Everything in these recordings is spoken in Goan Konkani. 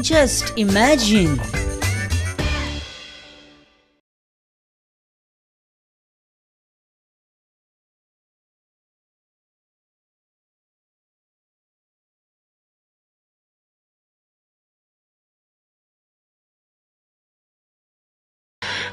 Just imagine.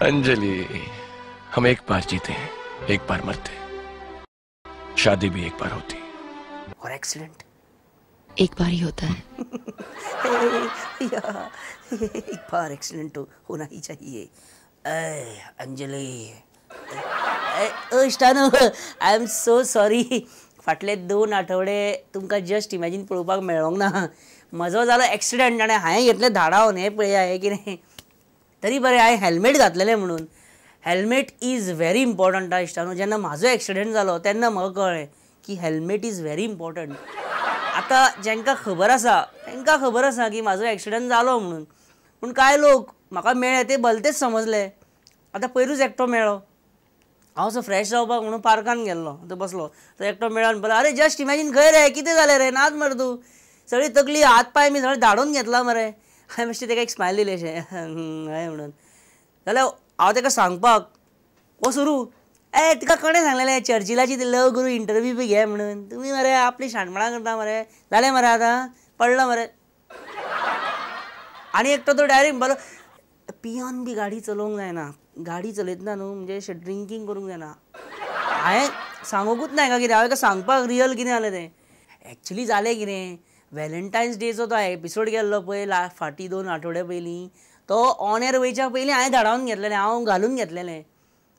Anjali, हम एक बार जीते हैं, एक बार मरते हैं, शादी भी एक बार होती है और एक्सीडेंट एक बार ही होता है। एक बार एक्सीडेंट तो होना ही चाहिए। Anjali, इश्टानो, I am so sorry. फाटले 2 आठवडे तुमकां जस्ट इमॅजीन पळोवपाक मेळोंक ना. म्हजो जालो एक्सिडंट आनी हांवें घेतलें धाडावन. हें पळया, हें कितें तरी बरें हांवें हेल्मेट घातलेलें म्हणून. Helmet is very important इश्टानो. जेन्ना म्हाजो एक्सिडंट जालो तेन्ना म्हाका कळ्ळें की हेल्मेट is very important. आतां जांकां खबर आसा तांकां खबर आसा की म्हाजो एक्सिडंट जालो म्हणून, पूण कांय लोक म्हाका मेळ्ळे ते भलतेच समजले. आतां पयरूच एकटो मेळ्ळो, हांव असो फ्रेश जावपाक म्हणून पार्कान गेल्लो, थंय बसलो, तो एकटो मेळ्ळो आनी म्हणलो, अरे जस्ट इमॅजीन खंय रे, कितें जालें रे, नाच मरे तूं, सगळी तकली हात पांय मी सगळें धाडून घेतला मरे. हांवें मातशें ताका एक स्मायल दिलें अशें हय म्हणून. जाल्यार हांव ताका सांगपाक हो सुरू, ए तुका कोणें सांगलेलें चर्चिलाची ती लव गुरू इंटरव्यू बी घे म्हणून, तुमी मरे आपली शाणपणां करता मरे, जालें मरे आतां पडलो मरे. आनी एकटो तो डायरेक्ट म्हणपालो, पियोन बी गाडी चलोवंक जायना, गाडी चलयतना न्हू म्हणजे अशें ड्रिंकींग करूंक जायना. हांवें सांगूंकूच ना हाका कितें, हांवें सांगपाक रियल कितें जालें तें. एक्चुली जालें कितें, व्हॅलेंटायन्स डेचो तो एपिसोड केल्लो पळय फाटीं 2 आठवड्या पयलीं, तो ऑन एअर वयच्या पयलीं हांवें धाडावन घेतलेलें, हांव घालून घेतलेलें.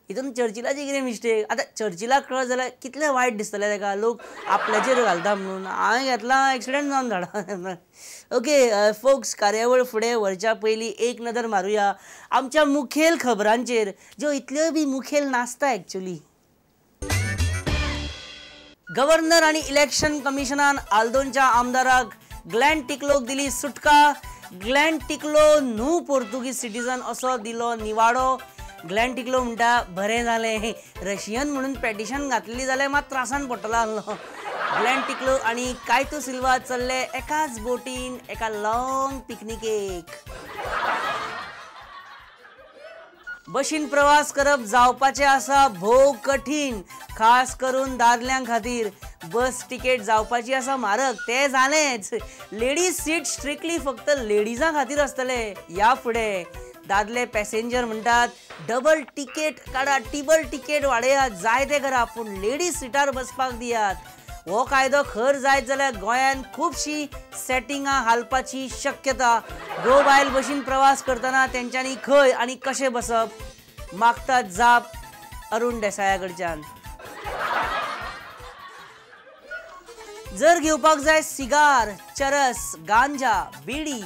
हितून चर्चिलाची कितें मिस्टेक. आतां चर्चिलाक कळत जाल्यार कितलें वायट दिसतलें ताका, लोक आपल्याचेर घालता म्हणून. हांवें घेतलां एक्सिडंट जावन धाडा. ओके फोक्स, कार्यावळ फुडें व्हरच्या पयलीं एक नदर मारुया आमच्या मुखेल खबरांचेर, ज्यो इतल्यो बी मुखेल नासता एक्चुली. गव्हर्नर आनी इलेक्शन कमिशनान आल्दोनच्या आमदाराक ग्लॅन टिकलोक दिली सुटका. ग्लॅन टिकलो न्हू पोर्तुगीज सिटीजन असो दिलो निवाडो. ग्लॅन टिकलो म्हणटा बरें जालें, रशियन म्हणून पेटिशन घातलेली जाल्यार मात त्रासान पडटलो आसलो. ग्लॅन टिकलो आनी कायतो सिल्वा चल्ले एकाच बोटीन एका लॉंग पिकनिकेक. बशीन प्रवास करप जावपाचें आसा भोव कठीण, खास करून दादल्यां खातीर. बस तिकेट जावपाची आसा म्हारग, तें जालेंच. लेडीज सीट स्ट्रिक्टली फक्त लेडीजां खातीर आसतले ह्या फुडें. दादले पॅसेंजर म्हणटात डबल तिकेट काडा, टिबल तिकेट वाडयात, जाय तें करा, पूण लेडीज सिटार बसपाक दियात. हो कायदो खर जायत जाल्यार गोंयांत खुबशीं सेटिंगां हालपाची शक्यता. घोव बायल बशीन प्रवास करतना तेंच्यांनी खंय आनी कशें बसप, मागतात जाप अरुण देसाया कडच्यान. जर घेवपाक जाय cigar, charas, ganja, bidi,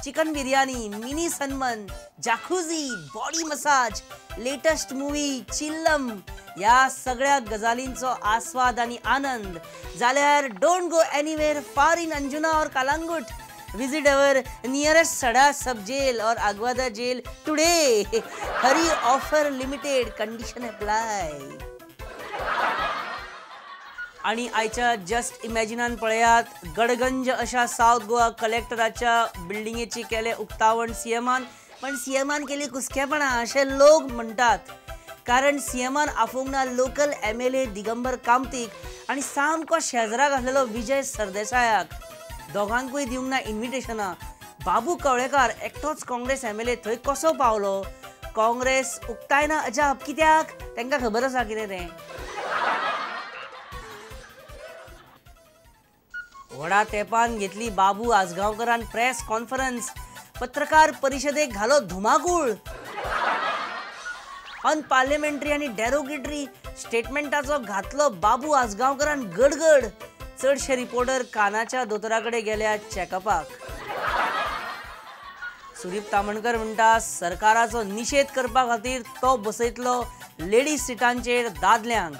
chicken biryani, mini सनमन, jacuzzi, body massage, latest movie Chillam ह्या सगळ्या गजालींचो आस्वाद आनी आनंद जाल्यार don't go anywhere far in Anjuna or Calangute. Visit our nearest Sada sub jail or Aguada jail today. Hari offer limited, condition apply. आणि आयच्या जस्ट इमॅजिनान पळयात, गडगंज अशा सावथ गोवा कलेक्टराच्या बिल्डिंगेची केले उक्तावण सीएमान. पण सीएमान केली कुसकेपणां अशें लोक म्हणटात, कारण सीएमान आफोवंक ना लोकल MLA Digambar कामतीक आनी सामको शेजराक आसलेलो विजय सरदेसायाक. दोगांकूय दिवंक ना इन्विटेशनां. बाबू कवळेकार एकटोच काँग्रेस MLA थंय कसो पावलो, काँग्रेस उक्तायना अजाप कित्याक, तांकां खबर आसा कितें तें. व्हडा तेंपान घेतली बाबू आजगांवकरान प्रेस कॉन्फरन्स, पत्रकार परिशदेक घालो धुमाकूळ. अनपार्लिमेंटरी आनी डेरोगेटरी स्टेटमेंटाचो घातलो बाबू आजगांवकरान गडगड. चडशे रिपोर्टर कानाच्या दोतोरा कडेन गेल्या चॅकअपाक. सुदीप तामणकर म्हणटा सरकाराचो निशेध करपा खातीर तो बसयतलो लेडीज सिटांचेर दादल्यांक.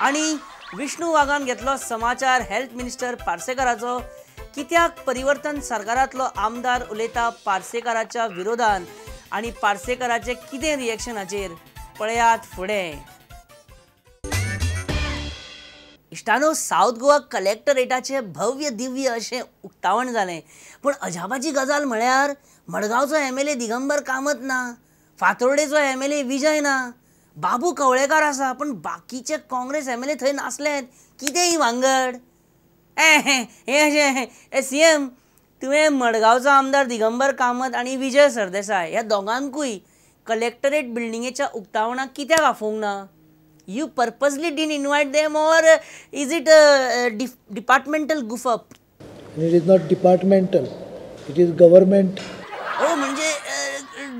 आनी विष्णू वाघान घेतलो समाचार हेल्थ मिनिस्टर पार्सेकाराचो. कित्याक परिवर्तन सरकारांतलो आमदार उलयता पार्सेकाराच्या विरोधान आनी पार्सेकाराचें कितें रिएक्शनाचेर पळयात फुडें. इश्टानो, सावथ गोवा कलेक्टरेटाचें भव्य दिव्य अशें उक्तावण जालें, पूण अजापाची गजाल म्हळ्यार मडगांवचो MLA Digambar Kamat ना, फातोर्डेचो MLA Vijay ना, बाबू कवळेकार आसा, पूण बाकीचे काँग्रेस MLA थंय नासलेत. कितें ही वांगड? हें अशें CM, तुवें मडगांवचो आमदार दिगंबर कामत आनी विजय सरदेसाय ह्या दोगांकूय कलेक्टरेट बिल्डिंगेच्या उक्तावणाक कित्याक आफोवंक ना? You purposely didn't invite them, or is it a departmental goof up? It is not departmental, it is government. Oh, म्हणजे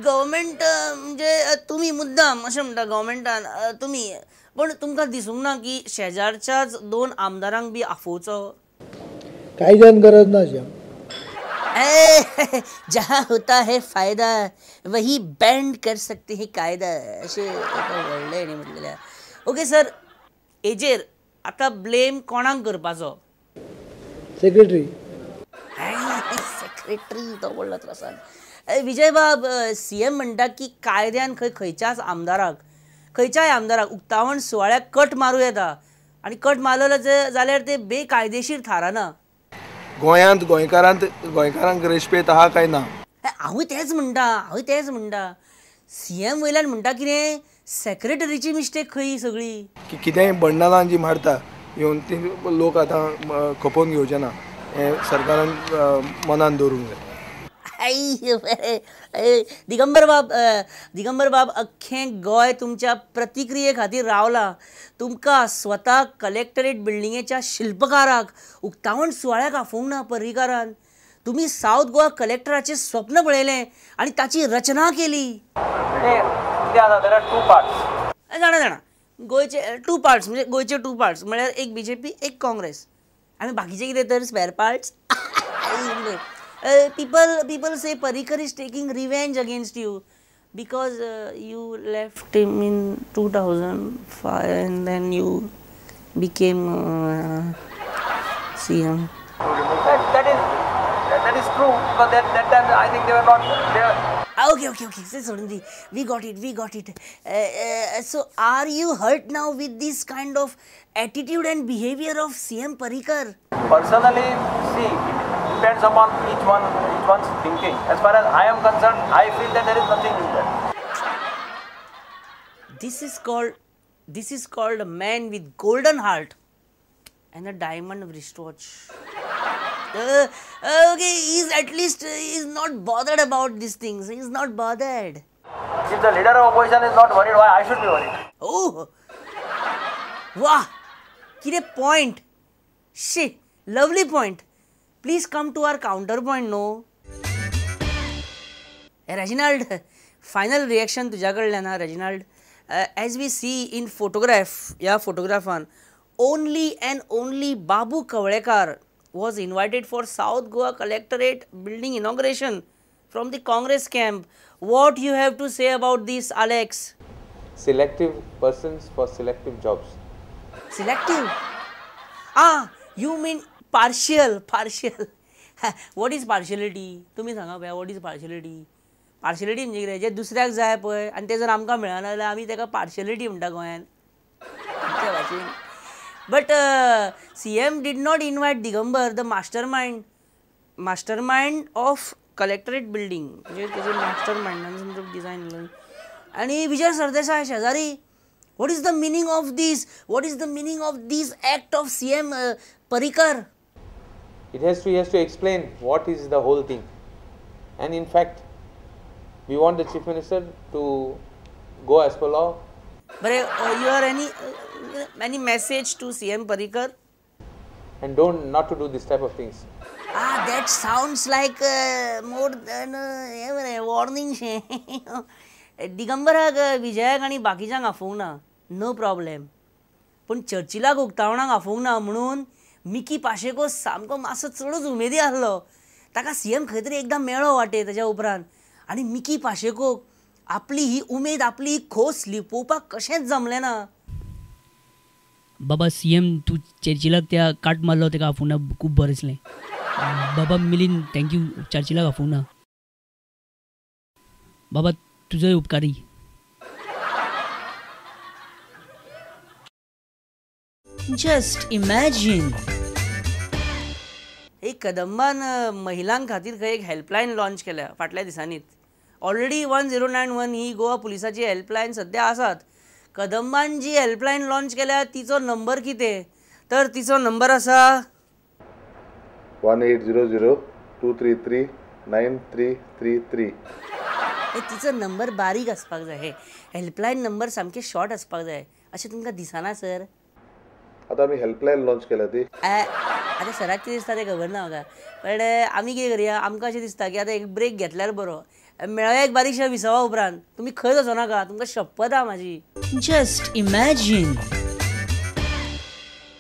गव्हर्मेंट म्हणजे तुमी मुद्दाम अशें म्हणटा गव्हर्मेंटान तुमी, पण तुमकां दिसूंक ना की शेजारच्याच दोन आमदारांक बी आफोवचो? कायद्यान गरज ना. जहाँ होता है फायदा वही बैंड कर सकते हैं कायदा, अशें एका व्हडलें हेणें म्हटलेलें. ओके सर, हेजेर आतां ब्लेम कोणाक करपाचो? सेक्रेटरी. सेक्रेटरी तो व्हडलो त्रासान. विजय बाब, CM म्हणटा की कायद्यान खंय खंयच्याच आमदाराक, खंयच्याय आमदाराक उक्तावण सुवाळ्याक कट मारूं येता, आनी कट मारलो जाल्यार ते बेकायदेशीर थारना. गोंयांत गोंयकारांक रेस्पेत आहा काय ना? हांवूय तेंच म्हणटा, हांवूय तेंच म्हणटा. CM वयल्यान म्हणटा कितें सेक्रेटरीची मिस्टेक खंय सगळी, की कितेंय बंडलां जी मारता येवन ती लोक आतां खपोवन घेवचे ना, हें सरकारान मनान दवरूंक जाय. दिगंबर बाब, दिगंबर बाब, अख्खें गोंय तुमच्या प्रतिक्रिये खातीर रावलां. तुमकां स्वता कलेक्टरेट बिल्डिंगेच्या शिल्पकाराक उक्तावण सुवाळ्याक आफोवंक ना पर्रीकारान. तुमी सावथ गोवा कलेक्टराचें स्वप्न पळयलें आनी ताची रचना केली. जाणा जाणा, गोंयचे टू पार्ट्स म्हणजे गोंयचे टू पार्ट्स म्हळ्यार एक BJP एक काँग्रेस, आनी बाकीचे कितें तर spare parts. People say Parrikar is taking revenge against you because you left him in 2005 and then you became CM. That is true, because that time I think they were not there. Okay, okay, okay. So suddenly we got it, we got it. So are you hurt now with this kind of attitude and behavior of CM Parrikar? Personally, see, it depends upon each one's thinking. As far as I am concerned, I feel that there is nothing in that. This is called a man with golden heart and a diamond wristwatch. Okay, he's at least he's not bothered about these things. He's not bothered. If the leader of opposition is not worried, why I should be worried? Oh, wow, kide point. Shit, lovely point. Please come to our counterpoint, no? Hey, Reginald, final reaction तुझ्या कडल्यान हा Reginald. As we see in photograph, या photographan, only and only Babu Kavlekar was invited for South Goa Collectorate building inauguration from the Congress camp. What you have to say about this, Alex? Selective persons for selective jobs. Selective? Ah, you mean partial, partial. What is partiality? तुम्ही सांगा पळया, what is partiality? Partiality म्हणजे कितें? जे दुसऱ्याक जाय पळय आनी ते जर आमकां मेळना जाल्यार आमी ताका partiality म्हणटा गोंयांत आमच्या भाशेन. But CM did not invite Digambar, the mastermind of collectorate building, म्हणजे तेजे mastermind design, आनी विजय सरदेसाय शेजारी. What is the meaning of this? What is the meaning of this act of CM Parrikar? He has to explain what is the whole thing. And in fact, we want the Chief Minister to go as per law. But you are any message to CM Parrikar? And don't not to do this type of things. Ah, that sounds like more than a warning. दिगंबराक, विजयाक आनी बाकीच्यांक आफोवंक ना, नो प्रॉब्लेम. पूण चर्चिलाक उक्तावणाक आफोवंक ना म्हणून मिकी पाशेको सामको मातसो चडूच उमेदी आसलो. ताका CM खंय तरी एकदां मेळ्ळो वाटे ताच्या उपरांत, आनी मिकी पाशेकोक आपली ही उमेद, आपली ही खोस लिपोवपाक कशेंच जमलें ना. बाबा CM, तूं चर्चिलाक त्या काट मारलो ताका आफोवंक ना, खूब बरें दिसलें. बाबा मिलिंद, thank you, चर्चिलाक आफोवंक ना. बाबा तुजोय उपकारी. Just imagine. एक कदंबान महिलां खातीर खंय एक हेल्पलायन लॉन्च केल्या फाटल्या दिसांनीच. ऑलरेडी 1091 ही गोवा पुलिसाची हेल्पलायन सद्या आसात. कदंबान जी हेल्पलायन लॉन्च केल्या तिचो नंबर कितें, तर तिचो नंबर आसा 1800 233 9333. तिचो नंबर बारीक आसपाक जाय, हे हेल्पलायन नंबर सामके शॉर्ट आसपाक जाय अशें तुमकां दिसना सर? आतां आमी हेल्पलायन लॉन्च केल्या ती. आतां सराक कितें दिसता तें खबर ना म्हाका, पण आमी कितें करया, आमकां अशें दिसता की आतां एक ब्रेक घेतल्यार बरो. मेळया एक बारीकशा विसवा उपरांत. तुमी खंयच वचोनाका, तुमकां शपथ आहा म्हाजी. Just imagine.